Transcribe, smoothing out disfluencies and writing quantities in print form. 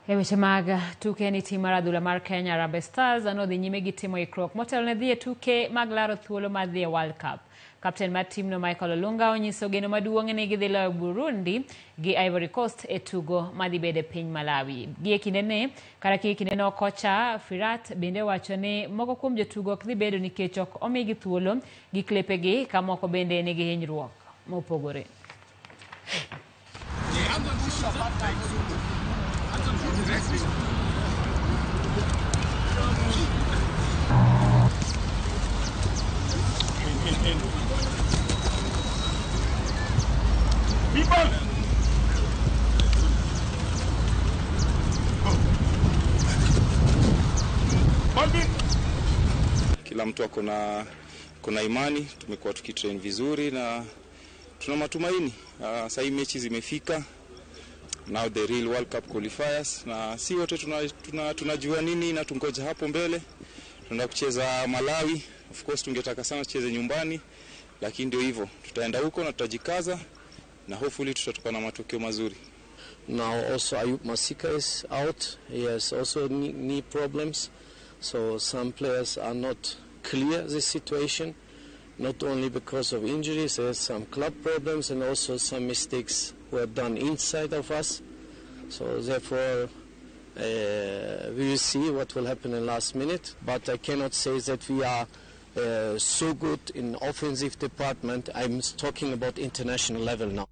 E weche mag tuke ni tim mar adhula mar Kenya Harambee Stars nodhi nyime gi timo ikruok motelo ne dhi e tuke mag laro thuolo mar dhi e World Cup. Kapten mar timno Michael Olunga onyiso geno maduong' ni gidhi loyo Burundi gi Ivory Coast e tugo madhi bedo e piny Malawi. Gi e kindeni, kata gi e kindeno kocha Firat bende wacho ni moko kuom jotugo ok dhi bedo nikech ok omigi thuolo gi klepegi ka moko bende nigi hinyruok mopogore. Kila mtu ako na kuna imani, tumekuwa tukitrain vizuri na tuna matumaini. Sasa hii mechi zimefika, now the real World Cup qualifiers, na si wote tunajua tuna, tuna nini na tungoja hapo mbele. Tunaenda kucheza Malawi, of course tungetaka sana tucheze nyumbani, lakini ndio hivyo, tutaenda huko na tutajikaza na hopefully tutatoka na matokeo mazuri. Now also Ayub Masika is out. He has also knee problems. So some players are not clear this situation, not only because of injuries, there's some club problems and also some mistakes were done inside of us. So therefore we will see what will happen in last minute, but I cannot say that we are so good in offensive department. I'm talking about international level now.